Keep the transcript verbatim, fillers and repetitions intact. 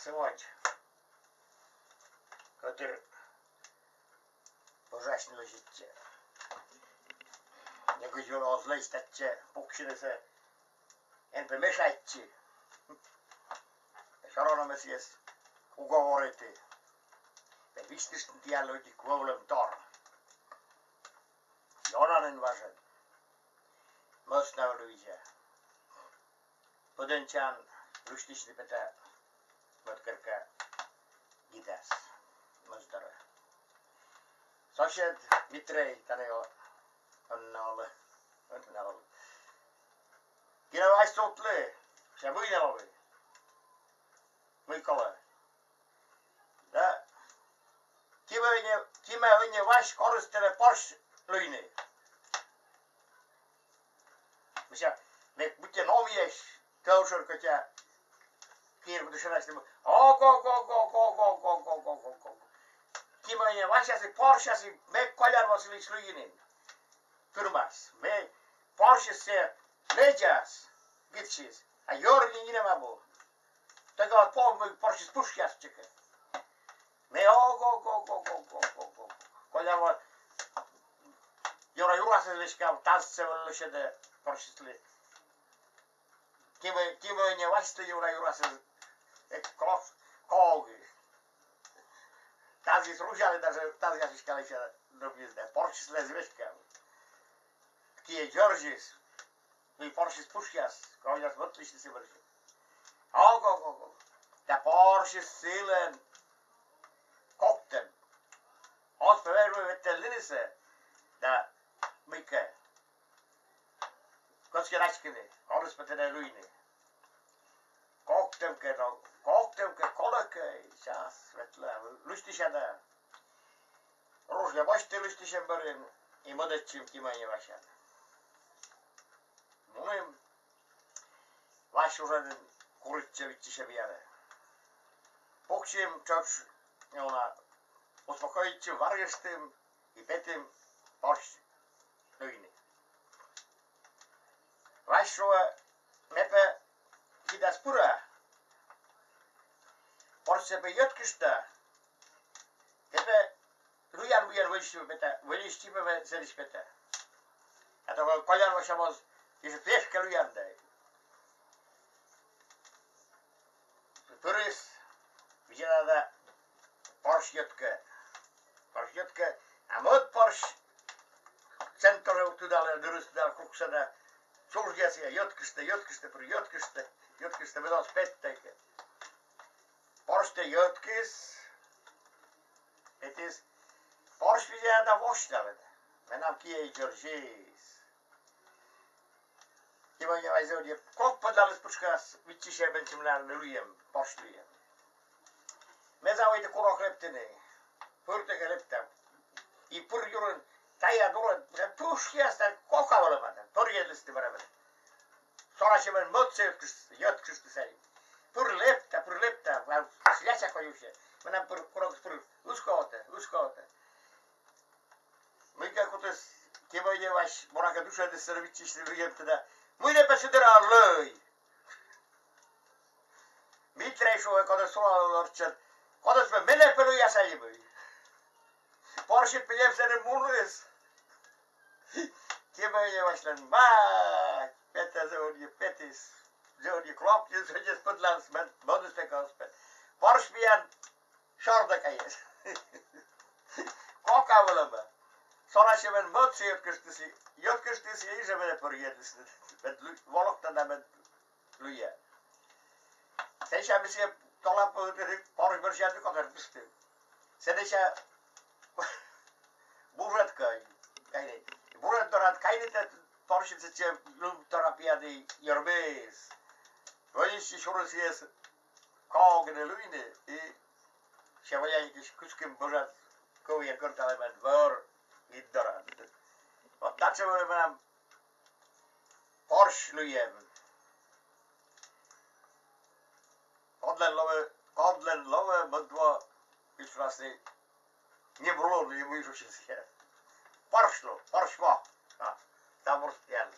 Сегодня. Котыр пожасьны лӧсьӧдчӧ. Некыдз оз лэдз татчӧ пуксьынысӧ, эн пӧ мешайтчы. Всё равно ме сійӧс уговориті. Ме висьтышті тіянлы ӧтик вӧвлӧм тор. Ёна нин важӧн. Мӧс на вӧлі видзӧ. Пӧдӧнчан лысьтысьны петӧ мӧд керка гидас. Мӧс дорӧ. Сосед Митрей тані он на олӧ. Он на олӧ. Кина Вась сувтлі, сэсся мый нӧ лои. Мый колӧ. Да. Кимӧ ӧні, кимӧ ӧні Вась корис тэнӧ порсь лыйны. Мися, ме быттьӧ номъясь, кӧвшӧр кӧтя. Киӧн кутіс шыдасьны. Ог-ог-ог. Кимӧ ӧні Васясӧ, порсьсӧ ме Колян Васильыч лыйи нин. Тырмас. Ме порсьсӧ лэдзас, гидсьыс. А ёрниыс нинӧм абу. Тӧгӧ вот пов, мый порсьыс пышъяс тшӧкыда. Ме ог-ог-ог. Коля вот ёна юрас веськав, тазсӧ вӧлі лӧсьӧдӧ порсьыслы. Кимӧ, кимӧ ӧні Васьлы ёна юрас, э, ков, ковгӧ. Тазыс рузялі, даже тазыс веськалӧ, да, порсьыслы эз веськав. Киӧ дзоридзис. Мый порсьыс пышъяс, кӧть оз мӧдлысь сійӧс бӧрсьыс. Ог-ог-ог. Да порсьыс сылӧн коктӧм. Оз пӧ вермы ветлыны нинӧмсӧ. Да мыйкӧ. Кӧсъя начкыны, корис пӧ тэнӧ лыйны. Коктӧм кӧ, но, коктӧм кӧ, колӧкӧ, час ветла, лысьтысьӧ да. Ружье босьті лысьтысьӧм бӧрын и мӧдӧдчим Кимӧ ӧні Васяӧн. Мунім, Вась уже нин куритчӧ, виччысьӧ миянӧ. Пуксим, тшӧтш ёна успокоитчим, варгыштім и петім порсь лыйны. Вась шуӧ, ме пӧ гидас пыра, порсьсӧ пӧ йӧткышта, ме пӧ лыян, мыйӧн вӧлисти пӧ пета, вӧлисти пӧ ме сэні пета. А то Колян Вася моз ещӧ пешкӧ лыян да. Пырис, видзӧда да, порсь йӧткӧ. Порсь йӧткӧ, а мӧд порсь сэн тоже тыдалӧ, нырыс тыдалӧ кругсӧ да. Чужъяс, йӧткыштӧ, йӧткыштӧ, пыр йӧткыштӧ, йӧткыштӧ, мед оз пет тайкӧ. Порсьтӧ йӧткис, петіс, порсь видзӧда да восьталӧ да. Менам киӧ дзоридзис. Кимӧ ӧні Вась заводитӧ, кок пӧдлаліс пытшкас, виччысьӧ менсьым на лыйӧм, порсь лыйӧм. Ме заводиті курок лэптыны. Пыр тайкӧ лэпта. И пыр юрын, тайӧ дорын, пышъяс да, кока вӧлӧма да, пӧрйӧдлісны бара менӧ. Со на сӧмын мӧдсӧ йӧткыштіс, йӧткыштіс ӧні. Пыр лэпта, пыр лэпта, а сляся кодь усьӧ. Менам пыр курокыс пыр ышкавтӧ, ышкавтӧ. Мыйкӧ кутіс Кимӧ ӧні Вась, буракӧ, дышӧдіс сэні виччысьны, лыйӧмтӧ да. Мый нӧ пӧ, сідзжӧ, лый. Митрей шуӧ, коді сулалӧ орччӧн: кодӧс пӧ, менӧ пӧ лыяс али мый? Порсьыд пӧ нин сэні муніс. Кимӧ ӧні Васьлӧн мать, петӧ зэв ӧдйӧ, петіс. Зэв ӧдйӧ клопті, зэв ӧдйӧ пӧдлаліс, мӧд-, мӧдыс тайкӧ оз пет. Порсь миян сёрнӧ кайис. Кока вӧлӧма. Со на сӧмын мӧдсӧ йӧткыштіс, йӧткыштіс и жӧ менӧ пӧрйӧдлісны. Мед лы-, волокта да мед лыйӧ. Сэсся ми сійӧ тола пӧ порсь бӧрся котӧртыштім. Сэсся бужӧд кайны. Бужӧд дорад кайнытӧ порсьыд сэтчӧ лым тора пиянӧ ёрмис. Вӧлисти сюрис сійӧс кок гинӧ лыйны и сійӧ вӧлі кыскӧм бужад кӧвйӧн кӧрталӧмӧн вӧр гид дорад. Вот татшӧм вӧлі менам порсь лыйӧм. Кодлӧн лоӧ, кодлӧн лоӧ мӧд во, виччысьны, не булун, и мый шусьысь. Порсь ло, порсь во. А, та бурсьтіан.